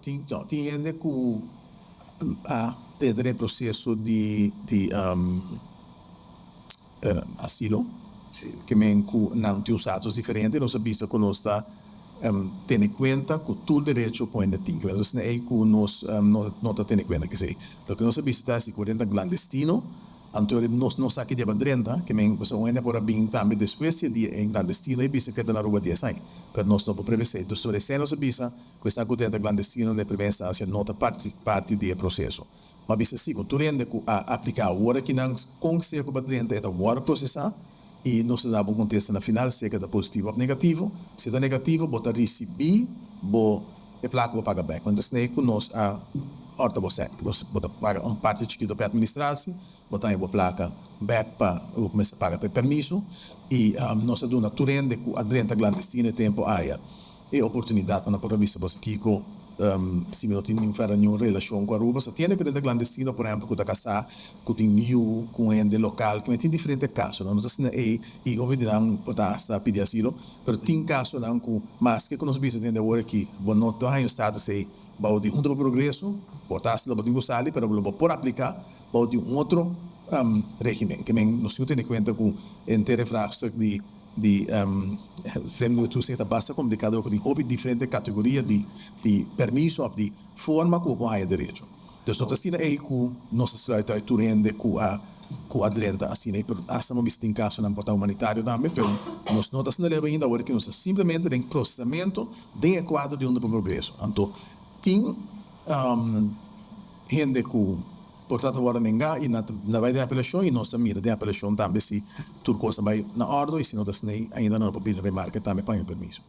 Tin, no, tin hende ku a drenta den proseso di di asilo, ke men ku nan tin un status diferente. Nos a bisa ku nos ta tene kuenta ku tur derecho ku hende tin. Ke men asina ei ku nos no ta tene kuenta ku esei. Loke nos a bisa ta si ku bo drenta klandestino, anto nos no sa ki dia bo a drenta, ke men pasobra un hende por a bin tambe despues di e dia ei klandestino i bisa ku e ta na Aruba dies aña. Pero nos no por prebe esei. Dus tur esei nos a bisa ku esnan ku drenta klandestino den prome instansia no ta parti parti di e proseso. Ma bisa si ku tur hende ku a apliká awor aki nan kon sea ku bo a drenta e ta wòrdu prosesá i nos ta daba un kontesta na final sea ku e ta positivo òf negativo. Si e ta negativo bo ta risibí bo e plaka ku bo paga bèk. Entonces nei ku nos a òrta bo sèk. Bo ta paga un parti chikito pa e administratie, bo ta haña bo plaka bèk pa bo kuminsá paga pa e permiso i nos a duna tur hende ku a drenta klandestino e tempu aya e oportunidat pa nan por a bisa boso kiko si mi no tin niun fèra niun relashon ku Aruba. Sa tiene ku den ta klandestino por ehèmpel ku ta kasá ku tin yu ku un hende lokal ku tin diferente kasonan. No ta asina ei i hopi di nan por ta asta pidi asilo pero tin kasonan ku maske ku nos bisa tin hende awor aki bo no ta haña un status ei bou di Hunto pa Progreso por ta asta lo bo tin ku sali pero lo bo por apliká bou di un otro regimen. Ke men nos tin ku tene kuenta ku henter e vraagstuk di Di vreemdelingentoezicht ta basta komplikado dor ku tin hopi diferente kategoria di di permiso òf di forma ku bo por haña derecho. Dus no ta asina ei ku nos a sluit uit tur hende ku a ku a drenta asina ei, pero asta bo bisa tin kasonan por ta humanitario tambe, pero nos no ta asina leu ainda awor ki nos ta simplemente den prosesamentu den e kuadro di Hunto pa Progreso. Anto tin hende ku. Por ta ta wòrdu nengá i nan ta bai den apelashon i nos ta mira den apelashon tambe si tur kos a bai na òrdu i si no ta asina ainda nan lo por bini remarke tambe pa haña permiso.